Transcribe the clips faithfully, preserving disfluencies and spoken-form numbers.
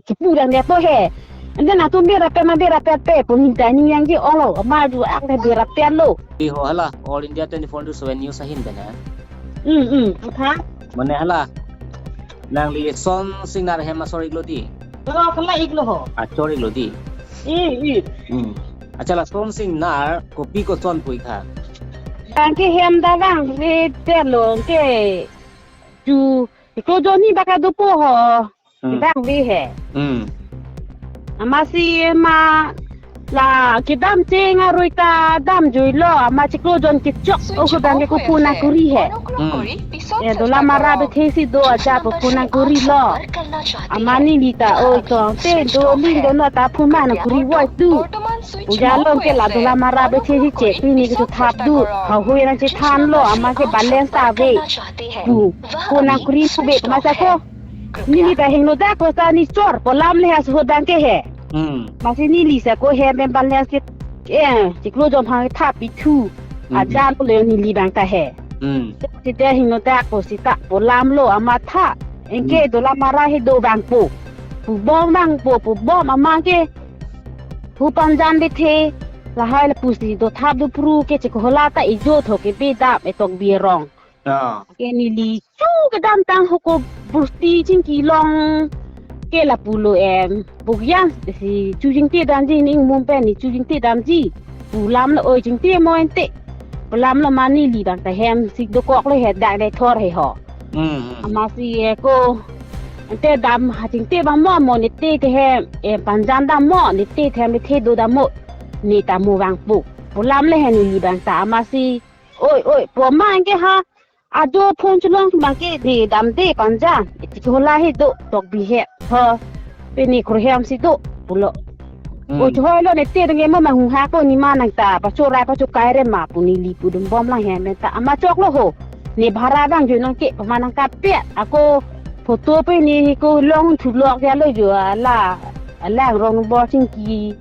Kipu dang dia to he. Ante nangtum berapet ma berapet pe pu ningta ning yang ji ong lo. Ama ju ak le berapet lo. Di ho hala All India twenty-four into seven News ahin bena. Hmm, hmm. Apa? Mane hala. Nangli Son Singnar hem asor iklo di. Oh, kala iklo ho. Asor iklo di. Hmm, hmm. Hmm. Achala Son Singnar kopi koson pu ik ha. Bang ke hem da bang ve te lo ke ju iklo joni baka dopo ho. Hmm. Bang ve he. Hmm. Amatsi ma la kedam cheng arui ta damjui lo, amat chiklo jon kechok, oh, kedam ke kopu nangkuri he. Hmm. Eh, Dolamara bethe si do aja kopu nangkuri lo. Amat neli ta, oh, tong te do ling do no ta pu ma nangkuri voi tu. Uja long ke la Dolamara bethe si chepi ni kecho thap du. Hau hui nangchethan lo, amat ke balance ta ave. Pu, pu nangkuri pu ve, masa ko. Neli ta hingno dak ko sa ni chor, pu lam le ha suho dang ke he. Hmm. Amatsi neli sa ko he, member le si, eh, chiklo jon hang thap pithu. Hmm. Ajan ko le neli bang ta he. Hmm. Si te hingno dak ko sita, pu lam lo amat tha. Anke Hmm. Dolamara he do bang po. Pu bom bang po, pu bom amat ke. Pu Panjan bethe. Lahai lapusi do thap do pru ke chikhola ta ijo tho ke bedap etok birong. Ah. Ke neli chu kedam tang hoko bursti chingki long ke lapu lo em. Bukyan si chu jingte damji ning mum pen ni chu jingte damji. Pu lam lo oi jingte mo ente. Pu lam lo amat neli bang ta hem si dokok le he dak le thor he ho. Hmm, hmm. Amatsi e ko. Ante dam ha jingte bang mo mo ne te te hem, eh, Panjan dam mo ne te te hem ne te do dam mo. Ne ta mo bang pu. Pu lam le he neli bang ta amatsi. Oi, oi, pu amat ke ha. Ajo phone chelong bang ke de dam de Panjan. Iti ke hola he do tok bi he. Ho. Pini kurhem si do pulo. Hmm. Oi, choi lo ne te denge ma ma hung ha ko ni ma nang ta. Pacho rai pacho kai re ma pu neli pu dum bom lang he men ta. Amat chok lo ho. Ne bhara bang jo nang ke pu ma nang kapet. Ako photo pini ko long thu lok ya lo jo ala. Alang rong bo chingki.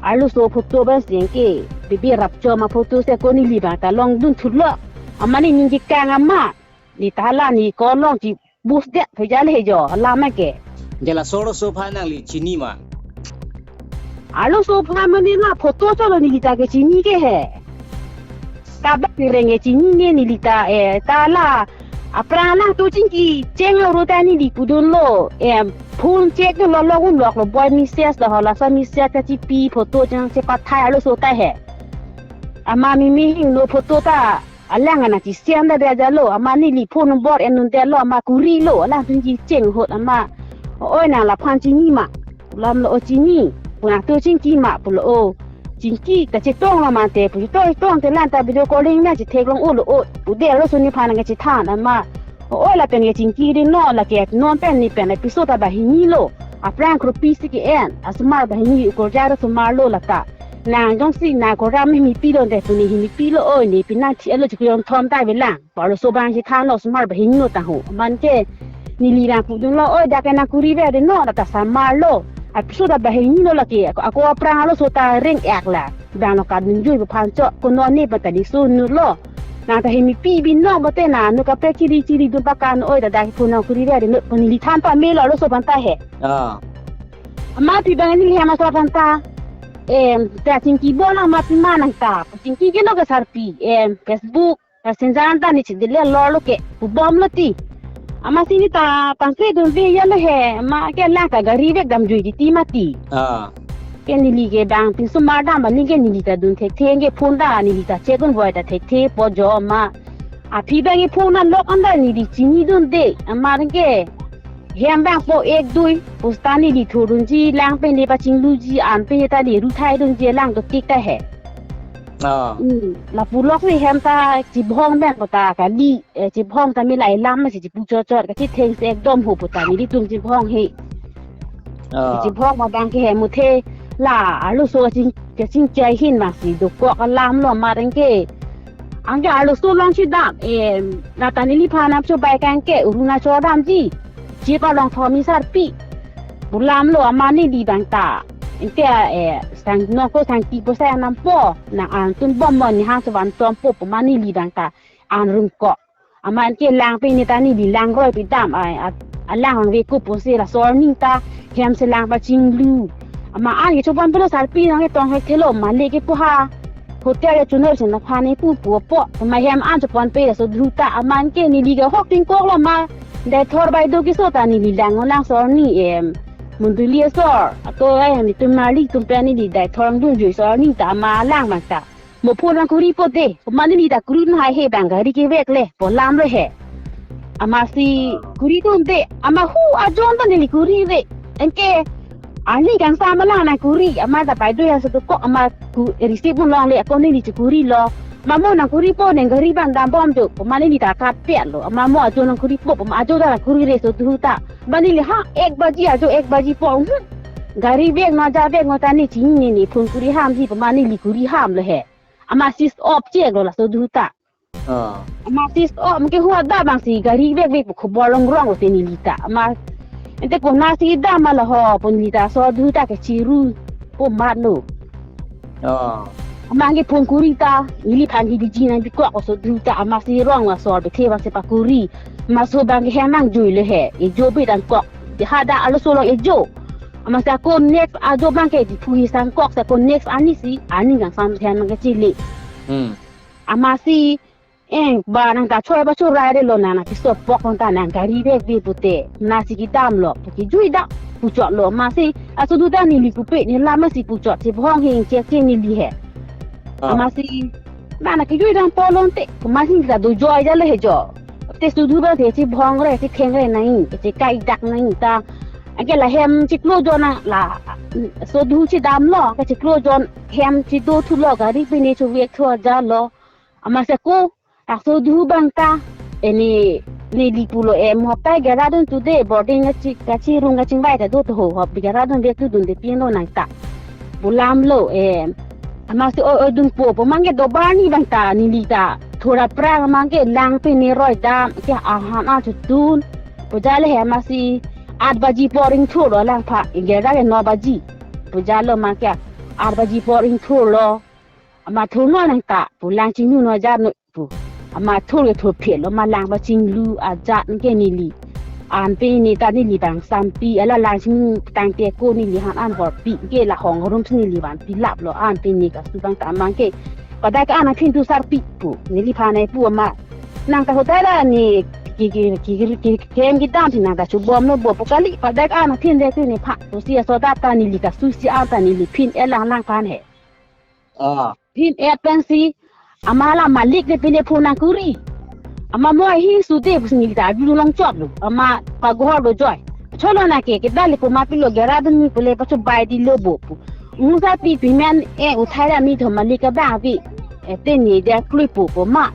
Arloso photo bang sing ke. Bibi rap cho ma photo se ko neli bang ta long dun thu lok. Amat ne ningje kang amat. Ne ta la ne ko long ji bus det phe ja le he jo, la ma ke. Jala solo sopha nangli chini ma. Arloso pha mane la photo cholo neli ta ke chini ke he. Kabak ni reng e chini ne neli ta, eh, ta la aphrang lang tu chingki cheng lo ro ta neli pu dun lo, eh, phone check lo lo un lok lo boy message lo ho la sa message ta chipi photo chang chepathai arloso ta he. Amat mimi hingno photo ta alang ana chisiam da da ja lo, amat neli phone number en nun da lo, amat kuri lo, alang tun ji cheng hot amat. Oi nang laphan chini ma. Lam lo o chini. Pu nang tu chingki ma pulo o. Chingki ta chetong lo mate, pu chetong chetong te lan ta video calling na chethek long o lo o. Pu de arloso nephan nang chethan amat. Oi lapen ke chingki ri no la ke non pen ne pen episode ta banghini lo. Aphrang krupi si ke-en. Asomar banghini ukorja ro somar lo la ta. Nang jongsi nang koram himi pilo de pu ne himi pilo oi ne pinang thi alo chiklo thom ta velang. Pu arloso bang si than lo osomar banghini lo ta ho. Amat ke neli rang pu dun lo oi dak ke nangkuri ve de no la ta samar lo. Episode ta banghini lo la ke ako aphrang arloso ta reng ek la. Bang lo kadun jui pu phan chok ko non ne pa ta di su nu lo. Nang ta himi pi bi no bote nang nu kaprek chiri chiri dun pakan oi ta dak pu nangkuri ve de no pu neli than pame lo arloso bang ta he. Ah. Amat pi bang neli hem asor bang ta. Em, ta chingki bola amat pi ma nang ta. Chingki ke no ke sarpi. Em, Facebook, Messenger ta ne chidile lo lo ke. Pu bom lo ti. Amatsi ne ta pangkre dun ve ya lo he. Amat ke lang ta gari vek damjui ji ti ma ti. Ah. Ke neli ke bang pinsomar dam bang ne ke neli ta dun thekthe ke phone ta neli ta check un voi ta thekthe po jo amat. Aphi bang ke phone na lok an ta neli chini dun de. Amat ke. Hem bang po ek dui, pu seta neli thurdunji lang pen ne pachingluji an pen ne ta ne ruthai dunji lang to tik ta he. Ah. Hmm, lapu lok si hem ta chibhong bang po ta kali, eh, chibhong ta me lai lam ma si chipu chot chot kachitheng si ekdom ho po ta nelitum chibhong he. Ah. Chibhong ma bang ke he muthe la arloso ching, chingchai hin ma si dokok alam lo amat ke. Anke arloso long si dam, em, la ta neliphan apso bai kang ke Arunachal damji. Chip along thom-i sarpi. Pu lam lo amat neli bang ta. Anke, eh, sang noko sang ti po sa nam po. Nang an tun bom mo ne hang so van tom po pu amat neli bang ta. An rung ko. Amat ke lang pen ne ta neli lang roi pi dam ai. At, alang vangve ko pusi laso arni ta hem si lang pachinglu. Amat an ke chopon pelo sarpi nangketong hek thelo malik ke pu ha. Hotel ke chunoi si nangphan ne pu pu apot. Amat hem an chopon pe laso duhu ta amat ke neli ke hok tingkok lo ma. Dai thor bai do keso ta neli lang lang sor ni em. Munduli asor. Ako ai hem itum mali tum pen neli dai thor ang dun jui sor ni ta amat lang ma ta. Mo phone ang kuri po de. Amat neli ta kuri no hai he bang gari kevek le. Pu lam lo he. Amat si kuri dun de. Amat hu ajon ta neli kuri de. Anke ani kangsam alang nangkuri, amat ta pai do ya satu kok amat ku receive mo longle ako neli chekuri lo. Amat mo nangkuri po neng gari bang dam bom jo, amat neli ta kat pet lo, amat mo ajo nangkuri po, amat ajo ta nangkuri re so duhu ta. Amat neli ha ek baji ajo ek baji po, hmm. Gari bag no ja bag no ta ni chini ni ni phone kuri ham ji, amat neli kuri ham lo he. Amat switch off chek lo laso duhu ta. Ah. Amat switch off, mungkin hu ada bang si gari vek vek pu khobor long rong lo te neli ta. Amat ente ko nasi dam ma lo ho pu neli ta so duhu ta kechiru pu mat lo. Ah. Amat ke phone kuri ta, neliphan ke biji nangpikok so duhu ta, amat si rong la sor bethe bang si pakuri. Amat so bang ke hem nangjui le he, ejo bit angkok. Te hada alo so lo ejo. Amat si ako next ajo bang ke diphu hi sangkok si ako next ani si, ani kangsam hem nangkechele. Hmm. Amat si, eh, ba nang ta choi ba churai de lo nang na piso pok nang ta nang gari bag bi pute. Nasi kedam lo, pu kejui da, puchot lo, amat si, aso duhu ta neli pupe, ne lama si puchot, si bhong hing chek chek neli he. Ah. Amat si, ba na kejui dam po lonte, amat si ta do joi ja le he jo. Te so duhu ba te si bhong re, si theng re nai, si kai dak nai ta. Anke la hem chiklo jo na la, so duhu chidam lo, ke chiklo jo hem chido thu lo, gari pine chu vek thu ja lo. Amat si ko, laso duhu bang ta, eh, ne, neli pulo, eh, mo hapta gera dun tu de, boarding kachi, kachirung kachingvai ta do to ho, hop gera dun de tu dun de pin lo nang ta. Pu lam lo, eh, amat si oi oi dun po, pu mang ke do bar ni bang ta, neli ta, thura prang mang ke lang pine roi dam, ke ahan a chutun. Pu ja le he amat si, at baji por ing thur lo lang pha, gera ke no baji. Pu ja lo mang ke, at baji por ing thur lo. Amat thur no nang ta, pu lang chingnu no ja no pu. Amat thur ke thur phet lo, amat lang pachinglu ajat ke neli. An pine ta neli bang sampi, ala lang chingnu tangte ko neli han an horpi, ke la hong rum si neli vanpi lap lo, an pine kasu bang ta mang ke. Padai ke an aphin tu sarpi pu, neliphan ai pu amat. Nang ta hotel la ne ke, ke, ke, ke, ke, kem kedam si nang ta chubom lo bo pu kali, padai ke an aphin de tu ne pha, pusi aso dap ta neli kasu si an ta neli phin elang lang phan he. Ah. Phin et pensi, amat la malik de pine phone nangkuri. Amat mo hi su de pusi neli ta abilu long chot lo. Amat pagohor lo joi. Cholo na ke, ke dali ko ma pilo gera dun ni pule pacho bai di lo bo pu. Musa pi pi men e uthai ra mi tho malik ka bang pi. E te ni de klui pu ko ma.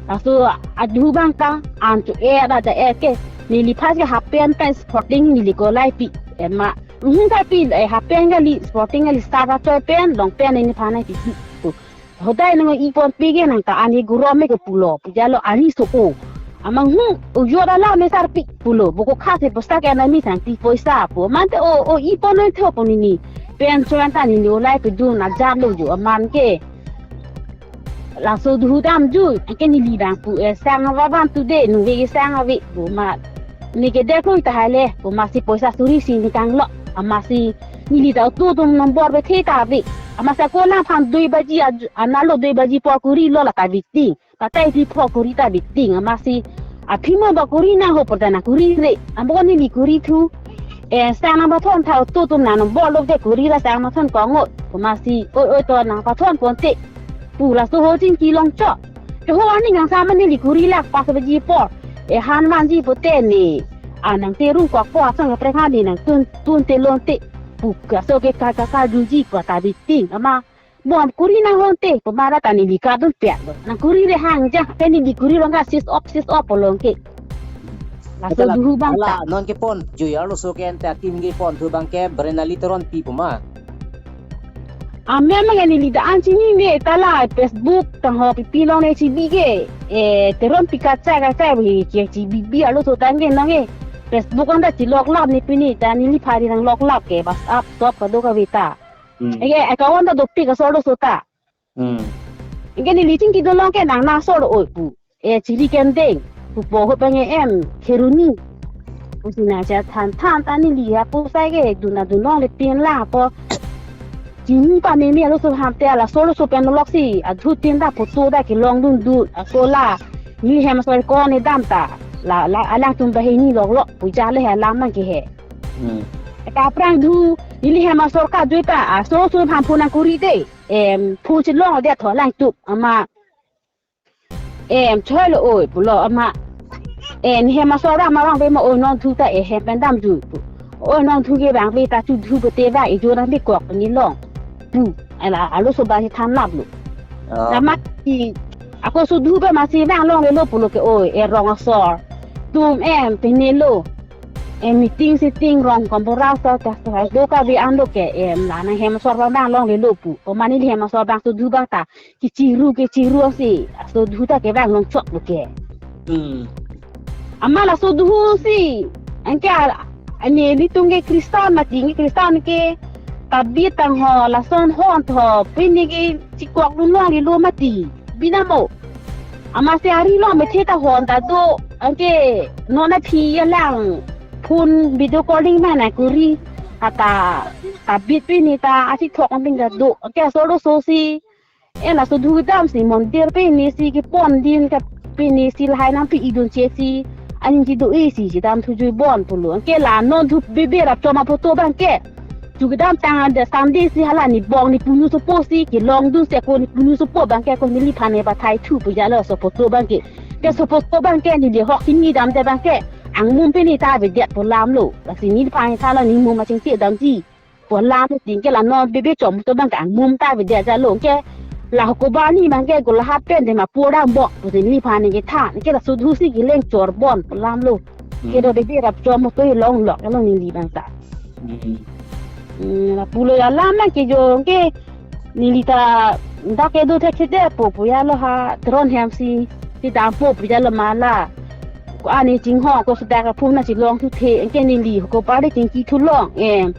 Laso aduhu bang ta, an chu e da da e ke. Neli phas ke half pant pen sporting neli ko lai pi. E ma. Uhum ta pi, eh, half pant kali, sporting kali, sar achoi pen, long pant neliphan ai pi pu. Hodai nang ipon pi ke nang ta ani guro me ke pulo, pu ja lo ani so o. Amat hu, ujo da la me sarpi pulo, bo ko khase poisa ke na mi sang ti poisa pu. Amat te o, o ipon noi tho pu neli. Pen chuan ta neli olai pe dun ajat lo jo amat ke. Laso duhu dam jui, anke neli bang pu, eh, sang ava van tu de, nung ve ke sang ave, pu amat. Ne ke dek lui ta hai le, pu amat si poisa suri si ne kanglo, amat si neli ta auto tum nombor bethe ta ave. Amat si ako nangphan dui baji aj-, analo dui baji po kuri lo la ta biting. Patai pi po kuri ta biting, amat si aphi mo ba kuri nang ho pu ta nangkuri re. Amo ko neli kuri thu. Eh, sang nangpathon tha auto tum nang nombor lo de kuri ra sang nangpathon kong o. Pu amat si, oi, oi to nangpathon ponte. Pu laso ho chingki long chot. Te ho ani nang sa mane neli kuri lak pas baji por. E han vanji pote ne. A nang te rung kok po asong kaprek ha ne nang tun, tun te lon te. Pu kaso ke ka, ka, ka juji pa ta biting. Amat bom kuri nang hon te. Pu amat ra ta neli kadun pet lo. Nangkuri re hang ja. Te neli kuri long ka sis op, sis op po long ke. Laso Hala, duhu bang hala, ta. Non kepon, jui arloso ke ente akim kepon thu bang ke Brenali Teronpi pu ma. Amen ma ke neli ta an chini ne ta la Facebook tang ho pipi long ne chibi ke. Eh, Teronpi kachai kachai bi ke chibi bi arloso tang ke nang ke. Facebook ang ta chilok lap ne pini ta neli phari nang lok lap ke WhatsApp shop kado kave ta. Hmm. Eke account ta dopik asor lo so ta. Hmm. Anke neli chingki dolong ke nang na sor oi pu. Eh, chiri kendeng. Pu po ho pang em, Kheroni. Pusi nangchethan than ta neli apusai ke dun adun longle pin la po. Chini pameme arloso aphan te laso arloso pen lok si adhu tin ta photo ta kelong dun dun ako la. Neli hem asor ko-an kedam ta la la alangtum banghini lok lok pu ja le alam abang ke he. Hmm. Eka aphrang dhu neli hem asor kajui ta aso so aphan phone nangkuri te. Em, phone chelong det tho alangtum amat. Em, choi lo oi pulo amat. Em, hem asor abang ma abang pe ma oi non thu ta e hem pen damjui pu. Oi non thu ke abang pe ta chu dhu pe te ba e jo nang pe kok ni long. Pu. Ala arloso abang than lap lo. Ah. Amat i ako so dhu pe ma si abang longle lo pulo ke oi e rong asor. Tum em pe ne lo. Em, meeting sitting rong kombora so ta so do ka bi an do ke em la nang hem asor abang longle lo pu. Ko mane hem asor abang so dhu abang ta. Kechiru kechiru si aso dhu ta ke abang long chok lo ke. Hmm. Amat laso dhu si anke a- ane nelitum ke Christian mati nge Christian ke tabit tang ho lason hon tho pini ke chikok lun longle lo mati. Bina mo. Amat si ari long methe ta hon ta do anke non aphi alang phone video calling ma nangkuri ata tabit pini ta achi thok anping ta do anke aso arloso si. Ena so dhu kedam si mondir pini si kepon din ke pini si lahai nangpi idun che si aning kedo-i si chedam thu jui bon pulo. Anke la non dhu bebe rap choma photo abang ke. Chu kedam tang ante Sunday si hala ne bong ne punu sopo si kelong dun si ako ne punu sopo abang ke ako neliphan ne pathai thu pu ja lo so photo abang ke. Ke so photo abang ke neli hok hini dam te abang ke angmum pini ta avedet pu alam lo. Lasi neliphan ne tha la ne mum achingki damji. Pu alam tin ke la non bebe chom to abang ke angmum ta avedet ja lo ke la hoko bani abang ke gola hat pen de ma pura bok pusi neliphan ne kethan ke laso dhu si keleng chor bon pu alam lo. Hmm. Ke do bebe rap chom to long lok lo neli abang ta. Hmm. Hmm, la pulo alam abang ke jo ke neli ta dak kedo thekthedet po pu ya lo ha Teron hem si si dam po pu ya lo ma la. Ko ani chingho ko sudak ka phone nangchelong thu the ke neli ko pare chingki thu long em.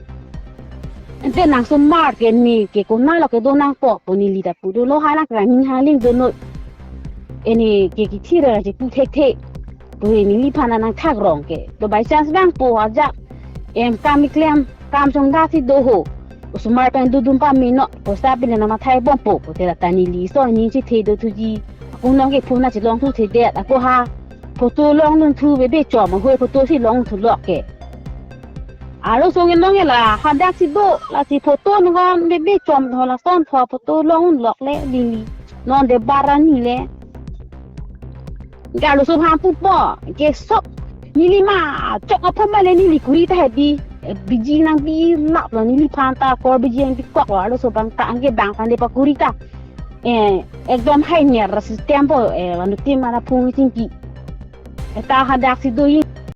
Ante nang sumar ke ni ke konat lo kedo nangpo pu neli ta pu do lo ha nang kra ning ha ling do no. Eni ke kithir ra chepu thekthe. Pu neliphan nangthak rong ke. To by chance abang po ajak. Em kam keklem kam chongda si do ho. Osomar pen dudum pameno. Poisa pine nang mathai bompo. Pu te la ta neli so ning chethe do thuji. Ako non ke phone nangchelong thuthedet. Ako ha photo long nung thu bebe chom. Hoi photo si long thu lok ke. Arloso nge nong la hadak si do lasi photo nong bebe chom tho lason tho photo long lok le lili non de barani le. Ke arloso aphan pupo ke sok neli ma chok apho ma le neli kuri ta hedi biji nangpi lap lo neliphan ta kor biji nangpi kok lo arloso abang ta anke abang aphan de pakuri ta. Eh, ekdom hai ner system po eh wanu tim mana phung chingki. Eh, ta hadak si do ing.